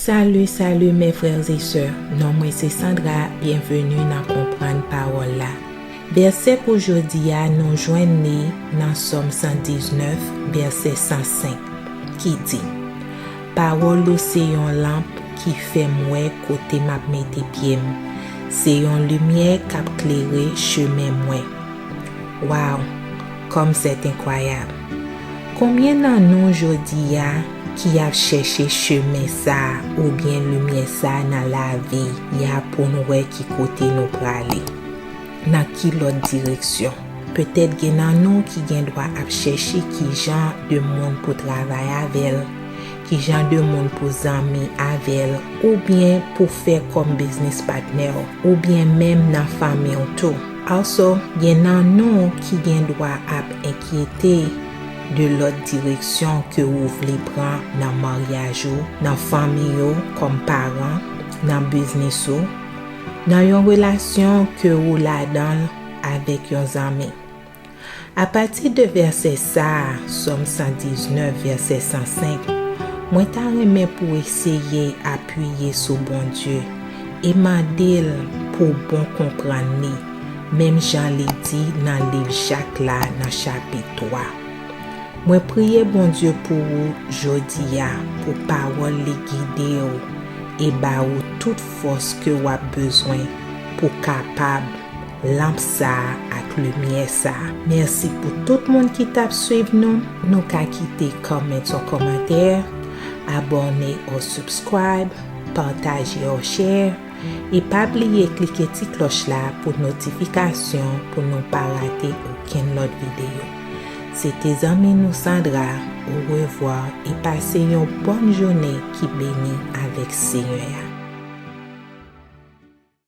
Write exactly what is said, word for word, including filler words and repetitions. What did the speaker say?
Salut, salut mes frères et sœurs. Non mwen se Sandra, byenveni nan Konprann Pawòl la. Vèsè pou jodi a nou jwenn li nan Sòm san diznèf, vèsè san senk, ki di: Pawòl ou se yon lanp ki fè m wè kote m ap mete pye m. Se yon limyè k ap klere chemen mwen. Waw, kòm sèt enkwayab! Konbyen nan nou jodi a ki ap chèche chemen sa a oubyen limyè sa a nan lavi a pou n wè ki kote nou prale? Nan ki lòt direksyon? Petèt gen nan nou ki gendwa ap chèche ki jan de moun pou travay avè l, ki jan de moun pou zanmi avè l, oubyen pou fè kòm biznis patnè w, oubyen menm nan fanmi w tou. Also, gen nan nou ki gendwa ap enkyete de lòt direksyon ke ou vle pran nan maryaj ou, nan fanmi ou kòm paran, nan biznis ou, nan yon relasyon ke ou ladan l avèk yon zanmi. Apati de vèsè sa a, Sòm san diznèf, vèsè san senk, mwen ta renmen pou w eseye apiye sou Bondye e mande l pou w bon konprann li, menm jan li di nan liv Jak la nan chapit twa. Mwen priye Bondye pou ou jodi a, pou pawòl li gide w e ba ou tout fòs ke w ap bezwen pou kapab lanp sa a ak limyè sa a. Mèsi pou tout moun ki t ap swiv nou. Nou ka kite comment yon kòmantè, abòne or subscribe, pataje or share, e pa bliye klike ti klòch la pou notifikasyon pou nou pa rate okenn lòt videyo. Se te zanmi nou Sandra, orevwa e pase yon bòn jounen ki beni avèk Senyè a.